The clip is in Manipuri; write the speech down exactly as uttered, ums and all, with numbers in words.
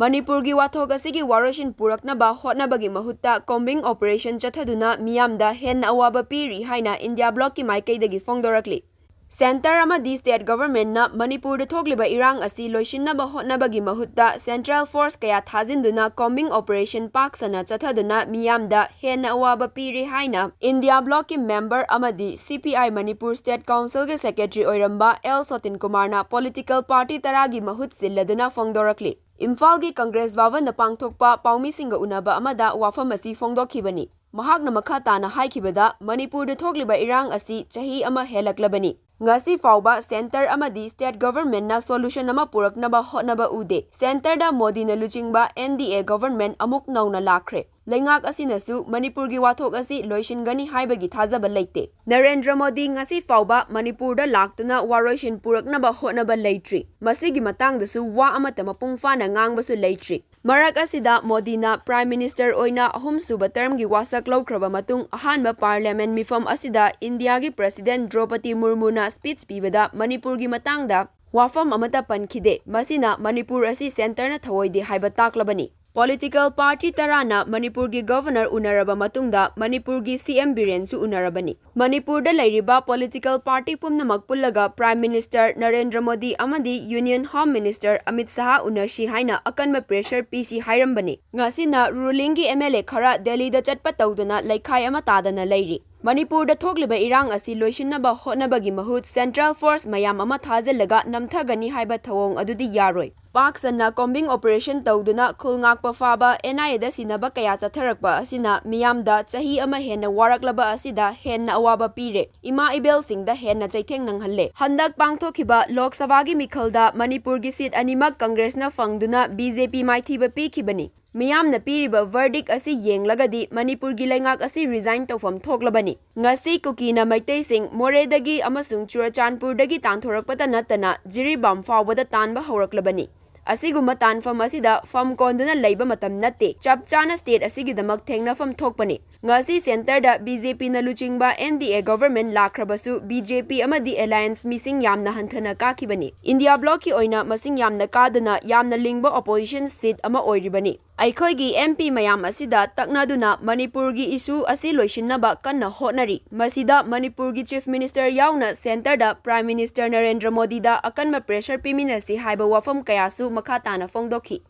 ꯃꯅꯤꯄꯨꯔꯒꯤ ꯋꯥꯊꯣꯛ ꯑꯁꯤꯒꯤ ꯋꯥꯔꯣꯏꯁꯤꯟ ꯄꯨꯔꯛꯅꯕ ꯍꯣꯠꯅꯕꯒꯤ ꯃꯍꯨꯠꯇ combing operation ꯆꯠꯊꯗꯨꯅ ꯃꯤꯌꯥꯝꯗ ꯍꯦꯟꯅ ꯑꯋꯥꯕ ꯄꯤꯔꯤ ꯍꯥꯏꯅ ꯏꯟꯗꯤꯌꯥ ꯕ꯭ꯂꯣꯛꯀꯤ ꯃꯥꯏꯀꯩꯗꯒꯤ ꯐꯣꯡꯗꯣꯔꯛꯂꯤ꯫ Centre ꯑꯃꯗꯤ state governmentꯅ ꯃꯅꯤꯄꯨꯔꯗ ꯊꯣꯛꯂꯤꯕ ꯏꯔꯥꯡ ꯑꯁꯤ ꯂꯣꯏꯁꯤꯟꯅꯕ ꯍꯣꯠꯅꯕꯒꯤ ꯃꯍꯨꯠꯇ central force ꯀꯌꯥ ꯊꯥꯖꯤꯟꯗꯨꯅ combing operation ꯄꯥꯛ ꯁꯟꯅ ꯆꯠꯊꯗꯨꯅ ꯃꯤꯌꯥꯝꯗ ꯍꯦꯟꯅ ꯑꯋꯥꯕ ꯄꯤꯔꯦ ꯍꯥꯏꯅ ꯏꯟꯗꯤꯌꯥ ꯕ꯭ꯂꯣꯛꯀꯤ member ꯑꯃꯗꯤ C P I Manipur state councilꯒꯤ secretary ꯑꯣꯏꯔꯝꯕ ꯑꯦꯜ ꯁꯣꯇꯤꯟ ꯀꯨꯃꯥꯔꯅ political party ꯇꯔꯥꯒꯤ ꯃꯍꯨꯠ ꯁꯤꯜꯂꯗꯨꯅ ꯐꯣꯡꯗꯣꯔꯛꯂꯤ꯫ ꯏꯝꯐꯥꯜꯒꯤ ꯀꯪꯒ꯭ꯔꯦꯁ ꯚꯕꯟꯗ ꯄꯥꯡꯊꯣꯛꯄ ꯄꯥꯎꯃꯤꯁꯤꯡꯒ ꯎꯅꯕ ꯑꯃꯗ ꯋꯥꯐꯝ ꯑꯁꯤ ꯐꯣꯡꯗꯣꯛꯈꯤꯕꯅꯤ꯫ ꯃꯍꯥꯛꯅ ꯃꯈꯥ ꯇꯥꯅ ꯍꯥꯏꯈꯤꯕꯗ, ꯃꯅꯤꯄꯨꯔꯗ ꯊꯣꯛꯂꯤꯕ ꯏꯔꯥꯡ ꯑꯁꯤ ꯆꯍꯤ ꯑꯃ ꯍꯦꯜꯂꯛꯂꯕꯅꯤ꯫ ꯉꯁꯤ ꯐꯥꯎꯕ centre ꯑꯃꯗꯤ state governmentꯅ solution ꯑꯃ ꯄꯨꯔꯛꯅꯕ ꯍꯣꯠꯅꯕ ꯎꯗꯦ꯫ Centreꯗ ꯃꯣꯗꯤꯅ ꯂꯨꯆꯤꯡꯕ N D A government ꯑꯃꯨꯛ ꯅꯧꯅ ꯂꯥꯛꯈ꯭ꯔꯦ꯫ ꯂꯩꯉꯥꯛ ꯑꯁꯤꯅꯁꯨ ꯃꯅꯤꯄꯨꯔꯒꯤ ꯋꯥꯊꯣꯛ ꯑꯁꯤ ꯂꯣꯏꯁꯤꯟꯒꯅꯤ ꯍꯥꯏꯕꯒꯤ ꯊꯥꯖꯕ ꯂꯩꯇꯦ꯫ ꯅꯔꯦꯟꯗ꯭ꯔ ꯃꯣꯗꯤ ꯉꯁꯤ ꯐꯥꯎꯕ ꯃꯅꯤꯄꯨꯔꯗ ꯂꯥꯛꯇꯨꯅ ꯋꯥꯔꯣꯏꯁꯤꯟ ꯄꯨꯔꯛꯅꯕ ꯍꯣꯠꯅꯕ ꯂꯩꯇ꯭ꯔꯤ꯫ ꯃꯁꯤꯒꯤ ꯃꯇꯥꯡꯗꯁꯨ ꯋꯥ ꯑꯃꯠꯇ ꯃꯄꯨꯡ ꯐꯥꯅ ꯉꯥꯡꯕꯁꯨ ꯂꯩꯇ꯭ꯔꯤ꯫ ꯃꯔꯛ ꯑꯁꯤꯗ ꯃꯣꯗꯤꯅ Prime Minister ꯑꯣꯏꯅ ꯑꯍꯨꯝꯁꯨꯕ termꯒꯤ ꯋꯥꯁꯛ ꯂꯧꯈ꯭ꯔꯕ ꯃꯇꯨꯡ ꯑꯍꯥꯟꯕ Parliament ꯃꯤꯐꯝ ꯑꯁꯤꯗ ꯏꯟꯗꯤꯌꯥꯒꯤ President ꯗ꯭ꯔꯧꯄꯗꯤ ꯃꯨꯔꯃꯨꯅ speech ꯄꯤꯕꯗ ꯃꯅꯤꯄꯨꯔꯒꯤ ꯃꯇꯥꯡꯗ ꯋꯥꯐꯝ ꯑꯃꯠꯇ ꯄꯟꯈꯤꯗꯦ꯫ ꯃꯁꯤꯅ ꯃꯅꯤꯄꯨꯔ ꯑꯁꯤ centreꯅ ꯊꯧꯑꯣꯏꯗꯦ ꯍꯥꯏꯕ ꯇꯥꯛꯂꯕꯅꯤ꯫ Political party ꯇꯔꯥꯅ ꯃꯅꯤꯄꯨꯔꯒꯤ Governor ꯎꯅꯔꯕ ꯃꯇꯨꯡꯗ ꯃꯅꯤꯄꯨꯔꯒꯤ C M ꯕꯤꯔꯦꯟꯁꯨ ꯎꯅꯔꯕꯅꯤ꯫ ꯃꯅꯤꯄꯨꯔꯗ ꯂꯩꯔꯤꯕ political party ꯄꯨꯝꯅꯃꯛ ꯄꯨꯜꯂꯒ Prime Minister ꯅꯔꯦꯟꯗ꯭ꯔ ꯃꯣꯗꯤ ꯑꯃꯗꯤ Union Home Minister Amit Shah ꯎꯅꯁꯤ ꯍꯥꯏꯅ ꯑꯀꯟꯕ pressure ꯄꯤꯁꯤ ꯍꯥꯏꯔꯝꯕꯅꯤ꯫ ꯉꯁꯤꯅ rulingꯒꯤ M L A ꯈꯔ ꯗꯦꯜꯂꯤꯗ ꯆꯠꯄ ꯇꯧꯗꯅ ꯂꯩꯈꯥꯏ ꯑꯃ ꯇꯥꯗꯅ ꯂꯩꯔꯤ꯫ ꯃꯅꯤꯄꯨꯔꯗ ꯊꯣꯛꯂꯤꯕ ꯏꯔꯥꯡ ꯑꯁꯤ ꯂꯣꯏꯁꯤꯟꯅꯕ ꯍꯣꯠꯅꯕꯒꯤ ꯃꯍꯨꯠ central force ꯃꯌꯥꯝ ꯑꯃ ꯊꯥꯖꯤꯜꯂꯒ ꯅꯝꯊꯒꯅꯤ ꯍꯥꯏꯕ ꯊꯧꯑꯣꯡ ꯑꯗꯨꯗꯤ ꯌꯥꯔꯣꯏ꯫ ꯄꯥꯛ ꯁꯟꯅ combing operation ꯇꯧꯗꯨꯅ ꯈꯨꯜ ꯉꯥꯛꯄ ꯐꯥꯕ, N I Aꯗ ꯁꯤꯟꯅꯕ ꯀꯌꯥ ꯆꯠꯊꯔꯛꯄ ꯑꯁꯤꯅ ꯃꯤꯌꯥꯝꯗ ꯆꯍꯤ ꯑꯃ ꯍꯦꯟꯅ ꯋꯥꯔꯛꯂꯕ ꯑꯁꯤꯗ ꯍꯦꯟꯅ ꯑꯋꯥꯕ ꯄꯤꯔꯦ꯫ ꯏꯃꯥ ꯏꯕꯦꯜꯁꯤꯡꯗ ꯍꯦꯟꯅ ꯆꯩꯊꯦꯡ ꯅꯪꯍꯜꯂꯦ꯫ ꯍꯟꯗꯛ ꯄꯥꯡꯊꯣꯛꯈꯤꯕ ꯂꯣꯛ ꯁꯚꯥꯒꯤ ꯃꯤꯈꯜꯗ ꯃꯅꯤꯄꯨꯔꯒꯤ seat ꯑꯅꯤꯃꯛ ꯀꯪꯒ꯭ꯔꯦꯁꯅ ꯐꯪꯗꯨꯅ B J P ꯃꯥꯏꯊꯤꯕ ꯄꯤꯈꯤꯕꯅꯤ꯫ ꯃꯤꯌꯥꯝꯅ ꯄꯤꯔꯤꯕ verdict ꯑꯁꯤ ꯌꯦꯡꯂꯒꯗꯤ ꯃꯅꯤꯄꯨꯔꯒꯤ ꯂꯩꯉꯥꯛ ꯑꯁꯤ resign ꯇꯧꯐꯝ ꯊꯣꯛꯂꯕꯅꯤ꯫ ꯉꯁꯤ ꯀꯨꯀꯤꯅ ꯃꯩꯇꯩꯁꯤꯡ ꯃꯣꯔꯦꯗꯒꯤ ꯑꯃꯁꯨꯡ ꯆꯨꯔꯆꯥꯟꯄꯨꯔꯗꯒꯤ ꯇꯥꯟꯊꯣꯔꯛꯄꯇ ꯅꯠꯇꯅ ꯖꯤꯔꯤꯕꯥꯝ ꯐꯥꯎꯕꯗ ꯇꯥꯟꯕ ꯍꯧꯔꯛꯂꯕꯅꯤ꯫ ꯑꯁꯤꯒꯨꯝꯕ ꯇꯥꯟꯐꯝ ꯑꯁꯤꯗ ꯐꯝ ꯀꯣꯟꯗꯨꯅ ꯂꯩꯕ ꯃꯇꯝ ꯅꯠꯇꯦ꯫ ꯆꯞ ꯆꯥꯅ state ꯑꯁꯤꯒꯤꯗꯃꯛ ꯊꯦꯡꯅꯐꯝ ꯊꯣꯛꯄꯅꯤ꯫ ꯉꯁꯤ centreꯗ BJPꯅ ꯂꯨꯆꯤꯡꯕ NDA government ꯂꯥꯛꯈ꯭ꯔꯕꯁꯨ BJP ꯑꯃꯗꯤ alliance ꯃꯤꯁꯤꯡ ꯌꯥꯝꯅ ꯍꯟꯊꯅ ꯀꯥꯈꯤꯕꯅꯤ꯫ India Blocꯀꯤ ꯑꯣꯏꯅ ꯃꯁꯤꯡ ꯌꯥꯝꯅ ꯀꯥꯗꯅ ꯌꯥꯝꯅ ꯂꯤꯡꯕ opposition seat ꯑꯃ ꯑꯣꯏꯔꯤꯕꯅꯤ꯫ ꯑꯩꯈꯣꯏꯒꯤ MP ꯃꯌꯥꯝ ꯑꯁꯤꯗ ꯇꯛꯅꯗꯨꯅ ꯃꯅꯤꯄꯨꯔꯒꯤ issue ꯑꯁꯤ ꯂꯣꯏꯁꯤꯟꯅꯕ ꯀꯟꯅ ꯍꯣꯠꯅꯔꯤ꯫ ꯃꯁꯤꯗ ꯃꯅꯤꯄꯨꯔꯒꯤ Chief Minister ꯌꯥꯎꯅ centreꯗ Prime Minister ꯅꯔꯦꯟꯗ꯭ꯔ ꯃꯣꯗꯤꯗ ꯑꯀꯟꯕ pressure ꯄꯤꯃꯤꯟꯅꯁꯤ ꯍꯥꯏꯕ ꯋꯥꯐꯝ ꯀꯌꯥꯁꯨ ꯃꯈꯥ ꯇꯥꯅ ꯐꯣꯡꯗꯣꯛꯈꯤ꯫